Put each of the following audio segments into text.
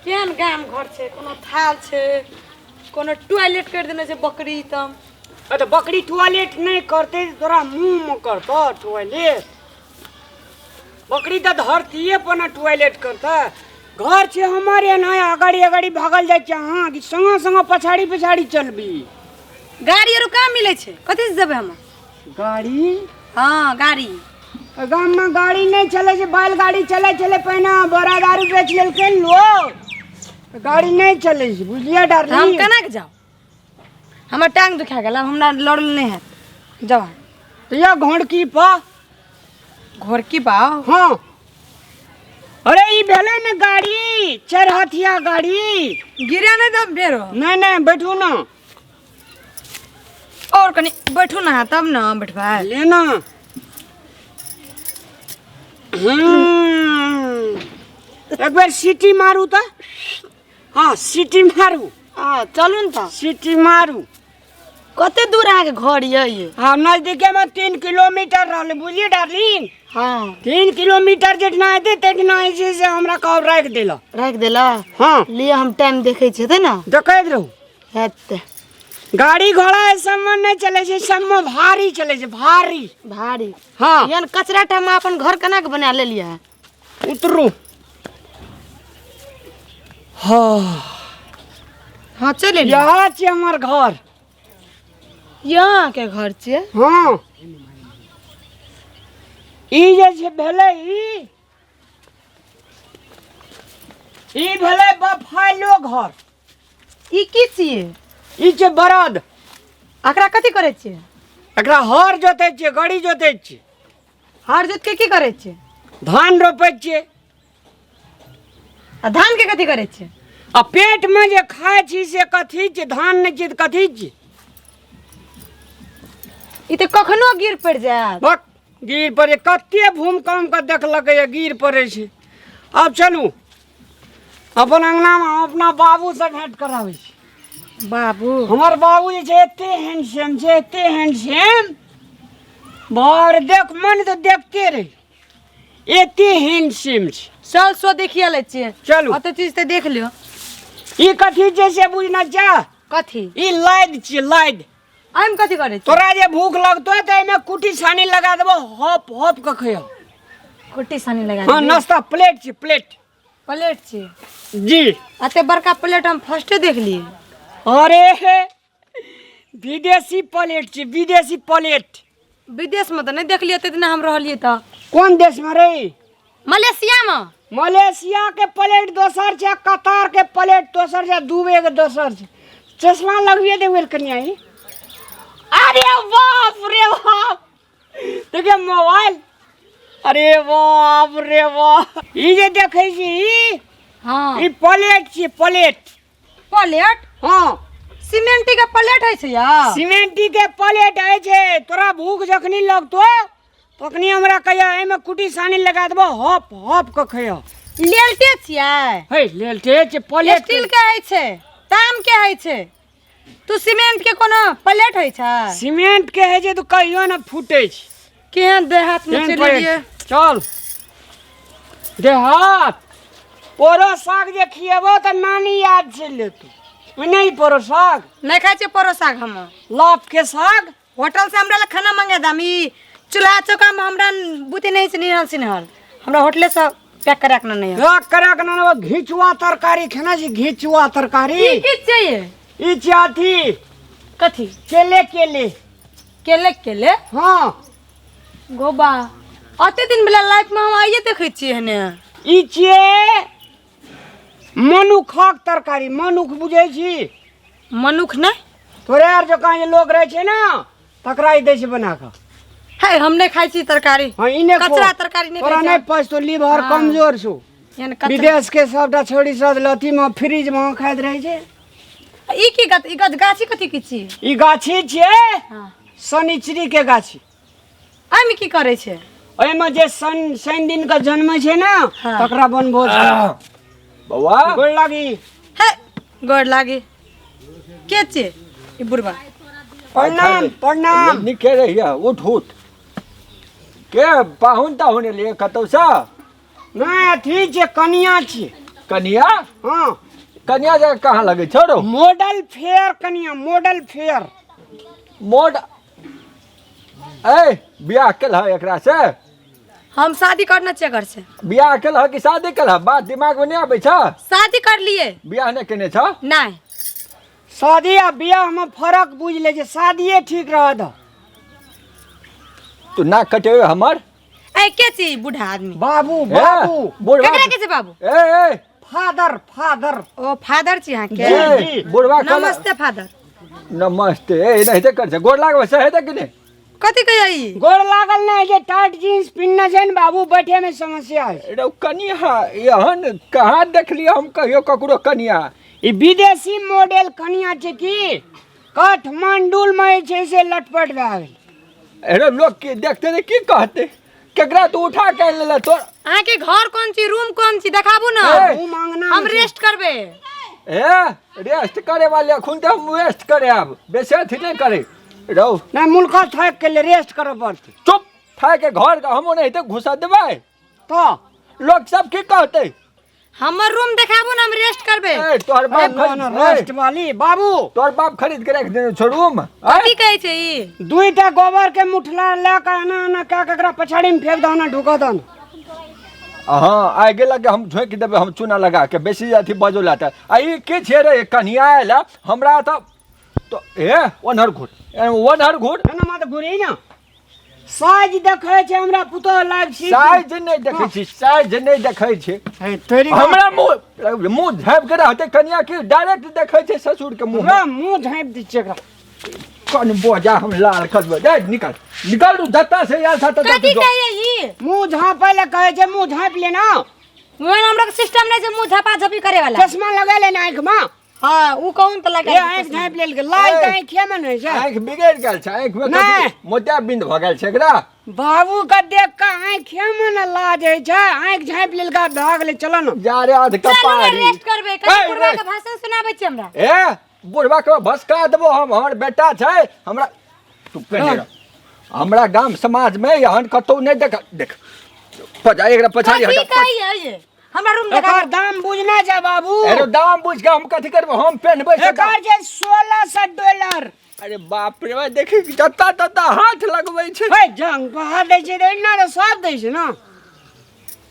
केहन गाम घर छै, कोनो थाल छै, कोनो टॉयलेट करि देने छै बकरी तम। तऽ बकरी टॉयलेट नहि करतै तऽ तोरा मुँहमे करतौ टॉयलेट? बकरी तऽ धरतीये पर ने टॉयलेट करतै। घर छै हमर एना अगाड़ी अगाड़ी भागल जाइ छै अहाँ कि संगे संगे पछाड़ी पछाड़ी चलबी? गाड़ी आर कहाँ मिलै छै? कथी से जेबै हम? गाड़ी? हँ, गाड़ी। गाममे गाड़ी नहि चलै छै, बैलगाड़ी चलै छलै पहिने। बोरा दारू बेच लेलकै ने लोग, गाड़ी नहि चलै छै, बुझलियै? तऽ हम डार्लिंग, केना के जाउ? हमर टांग दुखा गेल, आब हमरा लड़ल नहि हैत। जाउ अहाँ। तऽ यौ घोड़की पर। घोड़की पाओ? हँ, अरे ई भेलै ने गाड़ी, चारि हथिया गाड़ी। गिरे नहि दब फेरो। नहि नहि, बैठू ने। और कनि बैठू ने, तब ने बैठबै। ले ना। एक बेर सीटी मारू तऽ। हाँ, सीटी मारू। आ चलू ने तऽ। सीटी मारू। कते दूर अहाँके घर यऽ ये? हाँ, नजदीके में 3 किलोमीटर रहलै, बुझलियै डार्लिंग? हाँ। 3 किलोमीटर जितना हेतै तेतना जे छै से हमरा कहब राखि देलक। राखि देला? हाँ। लिअ, हम टाइम देखै छियै हेतै ने। देखैत रहू। हेतै। गाड़ी घोड़ा एहि सबमे नहि चलै छै, सबमे भारी चलै छै, भारी। भारी? हाँ। एहन कचरा ठाम अपन घर केना के बना लेलियै? उतरू, हाँ। हाँ, चलि एलियै। यहाँ छै हमर घर। यहाँ के घर छियै? हाँ, ई जे छै भेलै, ई ई भेलै बफाइलो घर। ई की छियै? ई छै बरद। एकरा कथी करै छियै? एकरा हर जोतै छियै, गड़ी जोतै छियै। हर जोत के की करै छियै? धान रोपै छियै। आ धान के कथी करै छियै? आ पेटमे जे खाइ छी से कथी छियै? धान नहि छियै तऽ कथी छियै? ई तऽ कखनो गिर पड़ि जायत। बक, गिर पड़े। कते भूकम्प के देखलकै, गिर पड़ै छै। आब चलू अपन अंगनामे, हम अपना बाबूसँ भेंट कराबै छी। बाबू? हमर बाबू जे छै एते हैंडसम छै, एते हैंडसम, बार देख मन तऽ देखते रही, एते हैंडसम छै। चल सो देखिए लै छियै। चलू। ओते चीज तऽ देख लियौ। ई कथी छै से बुझना जा। कथी? ई लादि छियै, लादि। एहिमे कथी करै छियै? तोरा जे भूख लगतो तऽ एहिमे कुटी सानी लगा देबो, हॉप हॉप के खइहो। कुट्टी सानी लगा हाँ। देबै? नाश्ता प्लेट छै, प्लेट। प्लेट छै? जी। एते बड़का प्लेट हम फर्स्टे देखलियै। अरे, विदेशी प्लेट छै, विदेशी प्लेट। विदेशमे तऽ नहि देखलियै, एते दिना हम रहलियै तऽ। कोन देशमे रे? मलेशियामे। मलेशिया के प्लेट दोसर छै, कतार के प्लेट दोसर छै, दुबई के दोसर छै। चश्मा लगबिए देबै कनिया ई। अरे बाप रे बाप, देखिए मोबाइल, अरे बाप रे बाप, ई जे देखै छी ई हाँ। ई प्लेट छी, प्लेट। प्लेट? हाँ। सीमेंटी के प्लेट होइ छै या? सीमेंटी के प्लेट होइ छै। तोरा भूख जखनी लगतो तखनी हमरा कहिया, एहिमे कुटी सानी लगा देबो, हॉप हॉप के खइयो। लेलटे छियै? हे, लेलटे छै प्लेट। स्टील के होइ छै, ताम के होइ छै, तू सीमेंट के कोनो प्लेट होइ छै? सीमेंट के होइ छै तऽ कहियो ने फूटे छै। केहन देहात में केहन चलि प्लेट? एलियै। चल देहात। पोरो साग जे खिएबो तऽ नानी याद चलि जेतौ। नहि, पोरो साग। नहि खाइ छियै परो साग हम। लाभ के साग। होटल से हमरा ला खाना मंगा दाम, ई चूल्हा चौका में हमरा बुते नहीं छै निहल सिनहल, हमरा होटले से पैक करा के नहीं है। पैक करा के ना, घिचुआ तरकारी खेना छी? घिचुआ तरकारी। ई की चाहिए? ई छै अथी। कथी? केले, केले। केले? केले? हाँ। गोबा, अते दिन वाला लाइफ में हम आइए देखै छियै हने। ई छियै मनुखक तरकारी। मनुख बुझै छी? मनुख नहि। तोरे आर जकाँ जे लोक रहै छै ने, तकरा ई दै छै बना कऽ। है, हम नहि खाइ छी तरकारी। हाँ, ई नहि खो। कचरा तरकारी नहि तोरा खाइ नहि छी। पचतो, लीवर हाँ। कमजोर छौ। एहन कचरा। विदेश के सबटा छोड़ी सब अथी मे फ्रिज मे खाइत रहै छै। ई की गत ई गछ गाछी कथी की छी? ई गाछी छियै। हाँ। शनिचरी के गाछी। एहिमे की करै छै? एहिमे जे शनि शनि दिन के जन्म छै ने, हाँ। तकरा बनभोज। बौआ। गोर लागी। हे, गोर लागी। के छियै ई बुढ़बा? प्रणाम, प्रणाम। निके रहिया। उठ उठ के पाहुन ताहुन एलियै कतौसँ? नहि, अथी छै, कनिया छियै। कनिया? हाँ। कनिया जगह कहाँ लगे छौ रौ? मॉडल फेयर कनिया, मॉडल फेयर। मोड ए बियाह केल है एकरा से? हम शादी करना छियै घर से। बियाह केल है कि शादी केल है? बात दिमाग में नहीं आबै छ? शादी कर लिए। बियाह नहीं केने छ? नहीं। शादी आ बियाह में फर्क बुझ ले छै, शादिये ठीक रहत। तू नाक कटेबे हमर? ए के छी बूढ़ा आदमी? बाबू, ए, बाबू। बुढ़वा केकरा के छै बाबू? ए, ए। Father, father. ओ फादर छी अहाँ के? ए, जी। बुढ़वा कहला- नमस्ते फादर। नमस्ते। ए, एनाहिते कर छै, गोर लागबै से हेतै कि नहि? कथी कहै ई? गोर लागल नहि जे टाइट जींस पिन्हने छै ने बाबू, बैठे में समस्या है। रौ कनिया, एहन कहाँ देखलियै हम कहियो ककरो कनिया? ई विदेशी मॉडल कनिया छै की काठमांडू में जे छै से लटपट भए गेल। अरे लोग के देखते ने की कहते, केकरा तू उठा के आनि लेले तोर? अहाँ के घर कोन छी, रूम कोन छी, देखाबू ना। ए, रूम आंगना हम में छै। रेस्ट करबे। ए रेस्ट करे वाले अखुन तऽ हम रेस्ट करे आब बेसी अथी नहि करे रौ। नहि मुल्का थाकि गेलै, रेस्ट करऽ पड़तै। चुप, थाकि के घर के हम ओनाहिते घुसा देबै तऽ लोग सब की कहते? हमर रूम देखाबू ना, हम रेस्ट करबे। ए, तोहर बाप ए, खरीद- ना, रेस्ट वाली बाबू। तोहर बाप खरीद के राखि देने छौ रूम। कथी कहै छै ई? दुईटा गोबर के मुठला लए कऽ एना एना कए कऽ एकरा पछाड़ी में फेंक दहो ना, ढुका दहो ना। हाँ, आइ गेला के हम झोंकि देबै, हम चूना लगा के बेसी अथी बजौला तऽ। आ ई की छियै रे कनिया आयल है, हमरा तऽ तो ए ओनहर घुर, ए, ओनहर घुर। एना मत घुरी ना, साइज देखै छै हमरा पुतोह लाग छी। साइज नहि देखै छी, साइज नहि देखै छी। हे, तोरी हमरा मुँह मुँह झाँपि के रहतै कनिया की डायरेक्ट देखै छै ससुर के मुँह। हमरा मुँह झाँपि दै छै एकरा। कन बोझा हम लाल खसबै। जा निकल, निकल तू जत्ता से आयल था तत्ता कथी तू जो। कहै ई? मुँह झाँपै लए कहै छै, मुँह झाँपि ले ना। ओहन हमरा के सिस्टम नहि छै मुँह झापा झपी करे वाला। चश्मा लगा ले ना आँखि में। हाँ, उ कहून तऽ लगा ए, आँखि झाँपि लेलकै, लाल तऽ ए। आँखिए में नहि छै। आँखि बिगड़ि गेल छै, आँखि में नहि। कथी मोतियाबिंद भऽ गेल छै एकरा। बाबू के देख के आँखिए में ने लाज होइ छै, आँखि झाँपि लेलकै, भए गेलै, चलो ने। जा रे अध चलू ने कपारी। रेस्ट करबै, कथी ए, बुढ़वा के रेस्ट। भाषण सुनाबै छी हमरा? ए बुढ़वा के भसका देबो हम, हमर बेटा छै हमरा। तू पेने रह। हमरा गाम समाज में एहन कतौ नहि देख। देख पजा एकरा पछाड़ी कथी हटा। कहै ये? हमरा रूम देखा। एकर दाम बुझना छै बाबू। अरे दाम बुझ के हम कथी करबो, हम पेनबै से एकर छै $1600। अरे बाप रे बा, देखी जत्ता तत्ता हाथ लगबै छै। हे जंग बहा दै छै रे, एना रे सब दै छै ना।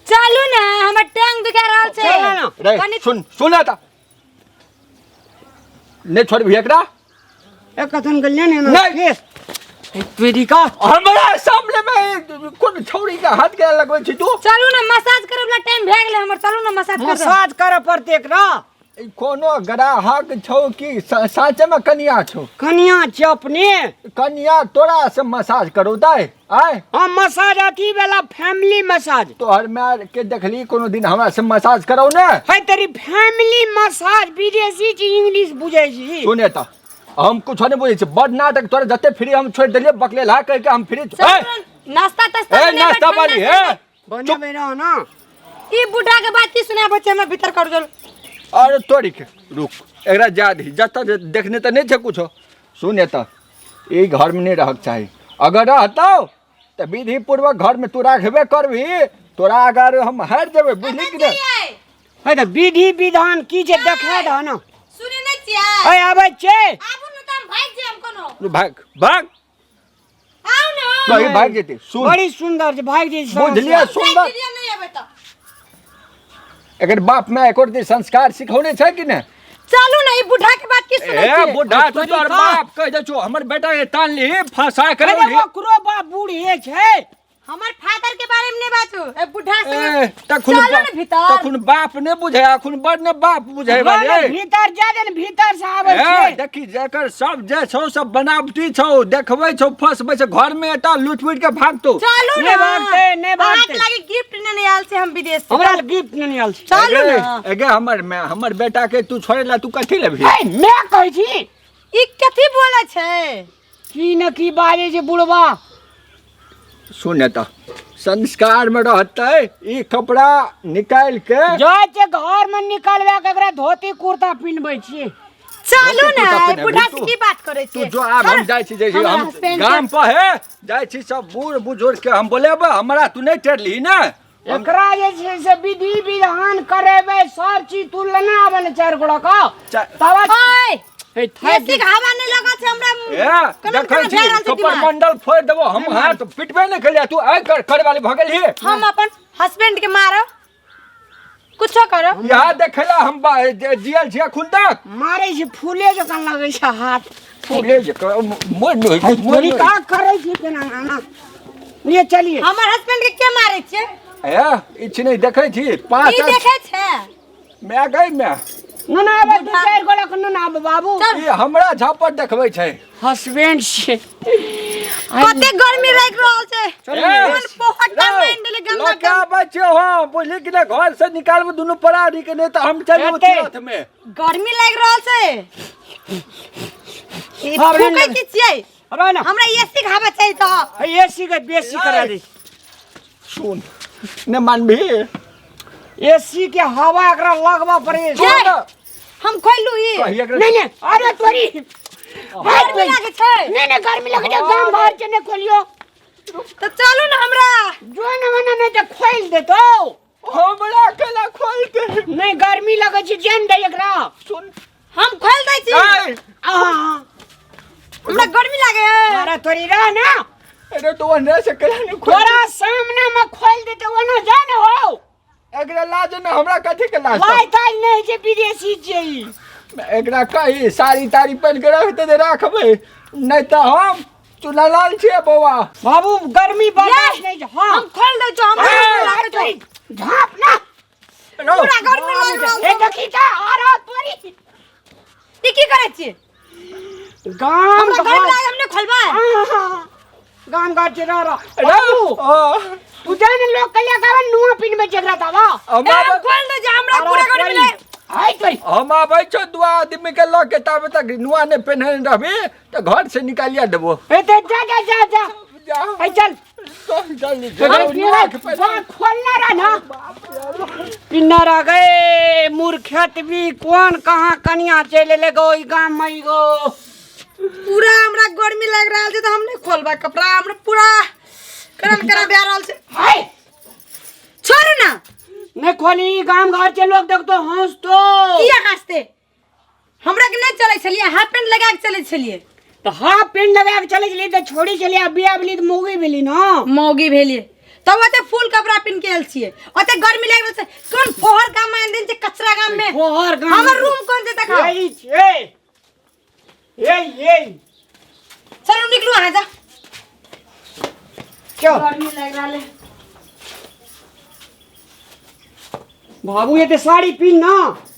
चलू ने, हमर टांग दुखा रहल छै। चलू ना। रे कनी- सुन, सुन त नहि छोड़बही एकरा। एक कथन के लेने ना। नहीं। फेस तोरी का हमरा सामने में कोन छौड़ी के हाथ के लगबै छी तू? चलू ने, मसाज करे वाला टाइम भए गेलै हमर, चलू ने मसाज कर। मसाज करे पड़तै एकरा। ई कोनो ग्राहक छौ कि साँचे में कनिया छौ? कनिया छै अपने। कनिया तोरा से मसाज करू दाइ आय? हाँ, मसाज अथी वाला फैमिली मसाज। तोहर माय के देखली कोनो दिन हमरा से मसाज कराउ ने? है तेरी फैमिली मसाज, विदेशी छी, इंग्लिश बुझै छी। सुने त हम कुछो नहीं बुझै छी, बड़ नाटक तोरा जते फ्री हम छोड़ि देलियै बकलेल हा कहि के हम फ्री। चलू ने, नाश्ता तास्ता ए बनेबै, नाश्ता ठंडा वाली से। हे बनेबै रहो ना। ई बूढ़ा के बात की सुनाबै छै, हमरा भीतर कर दो। अरे तोरी के रुक, एकरा जा दही जतऽ जे देखने तऽ नहि छै कुछो। सुने तऽ ई घर में नहीं रहक चाही, अगर रहतौ तऽ विधि पूर्वक घर में तू राखबे करबही, तोरा अगर हम हारि जेबै, बुझली कि नहि? है तऽ विधि विधान की छै देखा दह ना। सुने नहि छियै? है आबै छै। आबू ने तऽ हम भागि जायब कोनो। तू भाग, भाग। आउ ने। कहीं भागि जेतै। सुन, बड़ी सुंदर छै, भागि जेतै। बुझलियै? सुंदर भागि जेबै, नहि एबै तऽ। एकर बाप माय एको रत्ती संस्कार सिखौने छै कि नहि? चलू ने, ई बूढ़ा के बात की सुनै ए छियै? बूढ़ा, तू तोहर बाप कहि दै छौ हमर बेटा के तान ली फंसा के अरे रौली। ओकरो बाप बूढ़े छै। हमर फादर के बारे में नहीं बाजू, ए बूढ़ा से। ए, तखुन चलू ने भीतर। तखुन बाप ने बुझे, अखुन बड़ ने बाप बुझे वाले। ना, भीतर जा दे ने, भीतर से आबै ए, छै। देखी जेकर सब जे छौ सब बनावटी छौ, देखबै छौ फंसबै छै घर में एटा लूट पुट के भागतौ। चलू नहि ने, भागतै, नहि भागतै। अहाँके लागी गिफ्ट नेने आयल छै हम विदेश से। हमरा लए गिफ्ट नेने आयल छै। चलू एगे, ने। एगे हमर मैं हमर बेटा के तू छोड़े ला तू कथी लेबही? ए, मैं कहै छी। ई कथी बोलै छै? की न की बाजै छै बुढ़वा। सुन त संस्कार में रहतै ई कपड़ा निकाल के जाइ छै घर में निकलबे के एकरा धोती कुर्ता पिन्हबै छी। चलू धोती ने, कुर्ता पहिनबै, बुढ़ा से तू- की बात करै तू छी? जो आब हम जाइ छी, जाइ छी हमरा हम हस्बैंड गाम पर हे जाइ छी, सब बूढ़ बुजुर्ग के हम बोलेबै, हमरा तू नहि टेरली ने। एकरा जे छै से विधि विधान करेबै सब चीज तू लेने आबै ने चारि गोड़ा का तब ओए हे थाकि एसी के हवा नहीं लगल छै हमरा। ए केना देखै केना छी भए रहल छै कपर दिमाग। मंडल फोड़ि देबो हम, हाथ पिटबे नहि केलियै, तू आइ कर करे वाली भऽ गेलही। हम अपन हस्बैंड के मारब, कुछो करो। यहाँ देखला हम जियल छियै अखुन तक। मारै छै फूले जकाँ लगै छै हाथ। फूले जकाँ मोर नहि होइ छै, मोर तोरी नहि का करै छी केना एना लिए चलिए। हमर हस्बैंड के के मारै छियै? ए ई छी नहि देखै छी पाँच ई देखै छै my गई my. नुना आबै दू चारि गोड़ा के नुना आबै बाबू। चल। ई हमरा झापट देखबै छै। हस्बैंड छै। कते गर्मी लागि रहल छै। ए, कोन पोहटा मानि देले गंगा लऽ के आबै छियौ हम, बुझली कि नहि? घर से निकालबो दुनू परारी के, नहि तऽ हम चलि जेबो एते। तीरथ में। गर्मी लागि रहल छै। ई हाँ, फूकै नहीं। की छियै? रह ना। हमरा एसी के हवा चाहिए तऽ। एसी के बेसी करा दे। सुन ने मानबी एसी के हवा एकरा लगबा पड़े। ये, हम खोलू ई। कही एकरा। नहीं नहीं अरे तोरी गर्मी लागै छै। नहीं नहीं गर्मी लगे छै, गाम घर छै, नहीं खोलियो। तऽ चलू ने हमरा। जो न मना नहीं तऽ खोलि देतो। हमरा केना खोलते? नहीं गर्मी लगे छै, जान दे एकरा। सुन हम खोल दै छी। ए, आहा, हमरा गर्मी लागे है। अरे तोरी रह ना। अरे तो अंदर से केना नहीं खोल? तोरा सामने में खोल देते ओना जा न हो। एकरा लाज ने, हमरा कथी के लाज? लाज ताज नहीं छै, विदेशी छै ई। एकरा कही साड़ी ताड़ी पहिन के रखते तऽ राखबै, नहि तऽ हम चुनालाल छियै बौआ। बाबू गर्मी बर्दाश्त ये, नहीं छै। हाँ हम खोल दै छी, हमरा ए, गर्मी लागै छै। तोरी झाँप ना। रौ, पूरा गर्मी लागि रहल ए छै। देखी त अरे तोरी ई की करै छियै? गाम हमरा गर्मी घर लागे, हम नहि खोलबै। आहा, गाम घर छै रह रह। रौ, बाबू, आ, तू जान लोग कलिया गावन नुआ पिन में जगरा तावा। हम ए, हम आबै- खोल दै छी, हमरा पूरा गर्मी लागे। हाय तोरी हम आबै छौ दू आदमी के लऽ के, ताबे तक नुआ नहि पहिने रहबी तऽ घर से निकालिया देबो। ए ते जा जा जा जा। जा। ए चल। चल, जल्दी अरे जल्दी, नुआ के पहिने। वहाँ खोलना रहा ना। पिन्ना रह गए मूर्खत भी कौन कहाँ कनिया चले ले गो ई गाम में गो। पूरा हमरा गर्मी लागि रहल छै तऽ हम नहि खोलबै कपड़ा, हमरा पूरा करन करन भए रहल छै। हाय छोड़ू ना। नहीं खोली, गाम घर के लोग देखतो हंसतो। किया हंसते? हमरा के नहीं चलै छलियै, हाफ पेंट लगा के चलै छलियै। तो हाफ पेंट लगा के चलै छलियै तऽ छोड़ी छलियै, आ बियाह भेली तऽ मौगी भेली ना। मौगी भेलियै तब ओते फूल कपड़ा पिन के आयल छियै, ओते गर्मी लागि रहल छै। कोन फोहर गाम में आनि देने छै, कचरा गाम में। फोहर गाम हमर रूम कोन छै देखाउ। यही छै, यही यही। चलू निकलू अहाँ, जा। चल। गर्मी लागि रहल है। बाबू ये तो साड़ी पिन ना।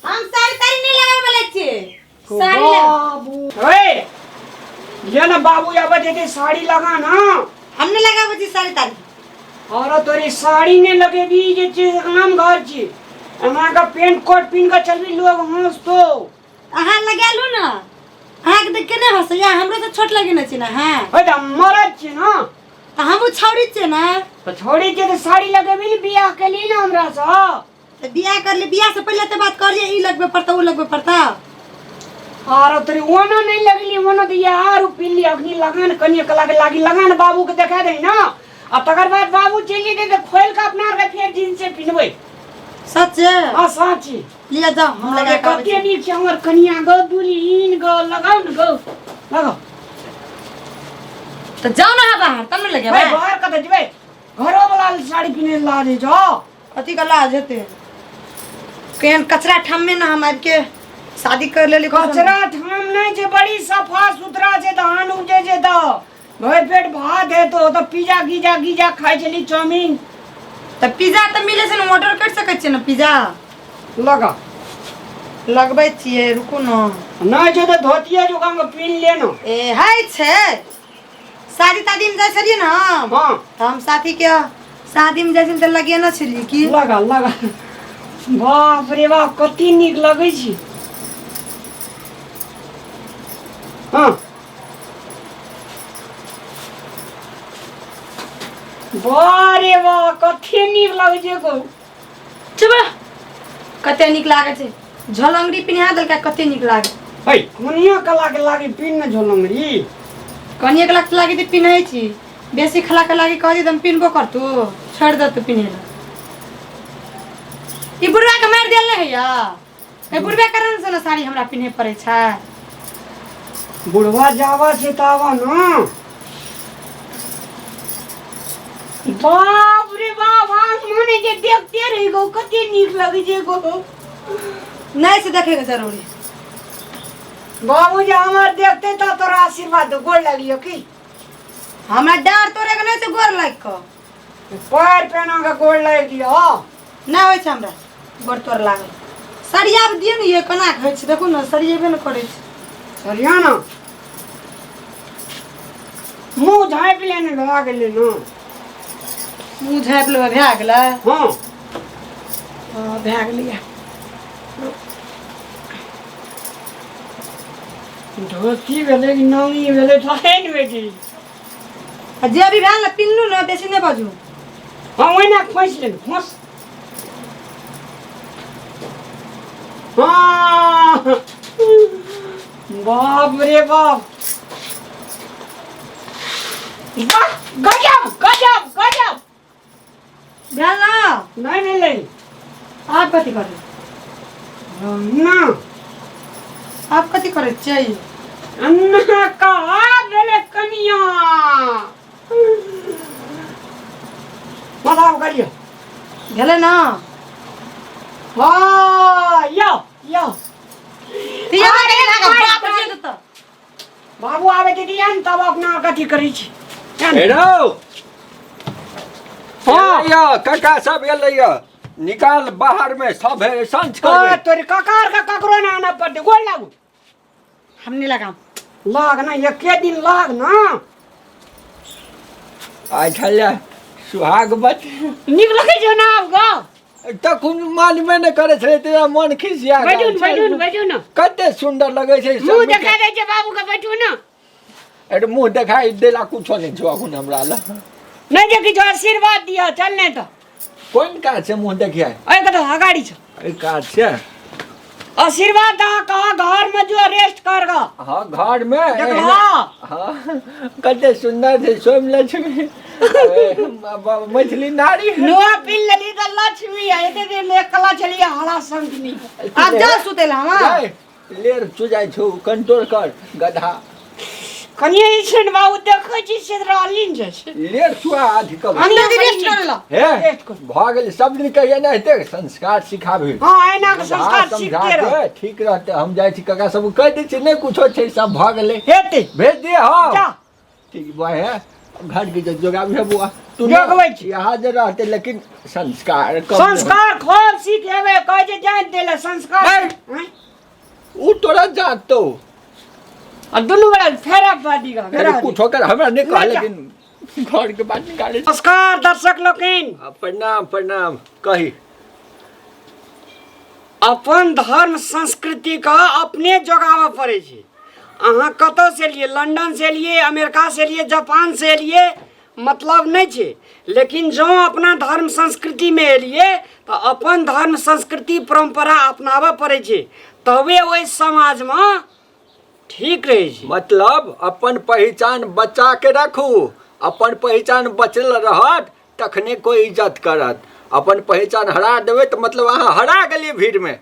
हम साड़ी ताड़ी नहीं लगावे वाला छियै। साड़ी लगा। बाबू ए ये ना बाबू या बजे ते साड़ी लगा ना। हम नहीं लगावे छी साड़ी ताड़ी। और तोरी साड़ी ने लगेबी जे चीज आम घर छी, एना का पेंट कोट पिन के चलबी लोग हंसतो। अहाँ लगालू ना, अहाँके देख के नहि हंसैया? हमरो तऽ छोट लगे ने छै ना। हाँ ए त मरद छी ना। तऽ हमहूँ छौड़ी छियै ना। तो छोड़ी के तो साड़ी लगेबी ने बियाह के लिए ना हमरा से। तऽ बियाह कर ले, बियाह से पहिले तऽ बात कर लिए, ई लगबे पड़ता ओ लगबे पड़ता। और तोरी ओनो नहीं लगली, ओनो तो यार पिन ली अखनी लगान कनिया कला के लागी लगान बाबू के देखा दे ना। आ तकर बाद बाबू चलि जेतै तऽ खोलि के अपना आरके फेर जींस से पिन्हबै। सच? हाँ सच। लिअ जाओ, हम लगा के आबै कते छी। नीक छै हमर कनिया गो, दुल्हीन गो, लगाउ ने गो, लगाउ। तऽ जाउ ने अहाँ बाहर तब ने लगेबै। भाई बाहर कतऽ जेबै? घरो वाला साड़ी पिन्हे ला दे जाओ। कथी के लाज हेतै? केहन कचरा ठाम में ने हम आबि के शादी कर लेली। कचरा ठाम नहीं छै, बड़ी सफा सुथरा छै, धान उपजै छै तऽ भरि पेट भात हेतो, तऽ पिज्जा गीजा गीजा खाइ छली, चाउमीन। तऽ पिज्जा तऽ मिलै छै ने, ऑर्डर करि सकै छियै ने पिज्जा। लगा। लगबै छियै, रुकू ने। नहीं छै तऽ धोतिये जोकाँ के पिन्ह ले ने। ए है छै, शादी तादी में जाइ छलियै ने हम। हाँ। तऽ हम साथी के शादी में जाइ छलियै तऽ लगेने छलियै की। लगा लगा, बाप रे बाप कते नीक लगै छै। हाँ वाह रे वाह कते नीक लगै छै गो। चुप, कते नीक लागै छै, झलंगड़ी पिन्हा देलकै, कते नीक लागै। है कोनिया कला के लागे पिन न झोलंगड़ी। कनिए के लाग लागे तऽ पिन्है छी, बेसी खला के लागे कहै तऽ हम पिन्हबो करतू, छोड़ि देतू पिन्है लए। ई बुढ़वा के मारि देल नहि होइया? ए बुढ़वे कारण से ने साड़ी हमरा पिन्हे पड़ै छै। बुढ़वा जावा छै तावा न। बाप रे बाप, आँख माने जे देखते रहि गो, कते नीक लगै छै गो। नहि से देखे के जरूरी। बाबूजी हमर देखते तऽ तोरा आशीर्वाद दो, गोर लागियो की? हमरा डार तोड़े के नहि छै गोर लागि कऽ। पैर पेना के गोर लागि दियो। नहि होइ छै हमरा गोर तोड़ लागल। सरिया दियौ ने, ये केना के होइ छै देखू ने, सरियेबे ने करै छै। सरिया ना, मुँह झाँपि लेने भए गेलै ने। मुँह झाँपि लेबै भए गेलै? हँ। हँ भए गेलैया। धोती भेलै कि नौनी भेलै थाहे ने बेटी। आ जे भी भेल ने पिन्हलू ने, बेसी नहि बाजू। हँ ओहिना खोसि लेलहुँ, खोस। हँ बाप रे बाप, वाह गजब गजब गजब भेल ना? नहि भेलै। आब कथी करबै? ना। आब कथी करै छियै? अन्ना कहाँ भेलै कनिया? बताउ करियौ। भेलै ना? हाँ यो यो। तऽ बाप जे देतऽ। बाबू आबै छै दिया ने तब अपना कथी करै छी। हे रौ। हाँ। एलैया काका सब, एलैया, निकाल बाहर में सब है सांझ ओ करबै। तोरी ककार के ककरो ना आना पड़तै। गोर लागू। हम नहि लगाम। लाग ना, एके दिन लाग ना। आइ छलै सुहागवती। नीक लगै छौ ना आब गो? तखन मानबे नहि करै छलै तेरा मन खिसिया बैठू गेल ने, बैठू ने, बैठू ने। कते सुन्दर लगै छै सब। मुँह देखा दै छै बाबू के, बैठू ने। अरे मुँह देखाइ देला कुछो नहि छौ अखन हमरा लग। नहि जे किछु आशीर्वाद दिअ, चल नहि तऽ। कोन काज छै मुँह देखिया? एहि कतऽ अगाड़ी छौ। एहि काज छै। आशीर्वाद दऽ कहा घर में जो रेस्ट कर ग। हाँ घर में। देखलहो? हाँ कते सुन्दर छै सोम लक्ष्मी मैथिली नारी। नुआ पी लेली तऽ लक्ष्मी है, एते दिन एकला छलियै हरा संकनी। आब जा सुतै लए हम। लेर चुजाइ छौ, कंट्रोल कर गधा। कनिए ई छै ने बाबू, देखै छी से रहली ने छै। लेर चुआ अधिक कब। अंदर दी रेस्ट करे ला। हे रेस्ट कर। भऽ गेल सब दिन कहिए ने हेतै संस्कार सिखाबी। हाँ एना के समझा संस्कार समझा सीखते रह। के ठीक रहतै। हम जाइ छी काका सब कहि दै छियै नहि कुछो छै, सब भऽ गेलै। हेतै। भेज दिए। हाँ जा। ठीक बा है घर के जो जोगाबी है बुआ तू जोगबै छी। यहाँ जे रहते लेकिन संस्कार कम नहि। संस्कार खूब सीखेबै, कहै छै जानि देले संस्कार। हे। आँय? उ तोरा जातो। आ दुनू गोरा फेरा पार्टी का अरे कुछो कर हमरा नहीं कहा नहि जा। लेकिन घर के बात निकाले। नमस्कार दर्शक लोकनि। हाँ, प्रणाम प्रणाम कही। अपन धर्म संस्कृति का अपने जोगाबऽ पड़ै छै। अहाँ कतऽ से एलियै, लंदन से एलियै, अमेरिका से एलियै, जापान से एलियै, मतलब नहि छै, लेकिन जँ अपना धर्म संस्कृतिमे एलियै तऽ अपन धर्म संस्कृति परम्परा अपनाबऽ पड़ै छै, तबे ओहि समाजमे ठीक रहै छै। मतलब अपन पहिचान बचा के राखू, अपन पहिचान बचल रहत तखने कोई इज्जत करत। अपन पहिचान हरा देबै तऽ मतलब अहाँ हरा गेलियै भीड़मे।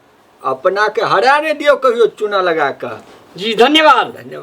अपना के हरा नहि दियौ कहियो चूना लगा कऽ। जी धन्यवाद। धन्यवाद।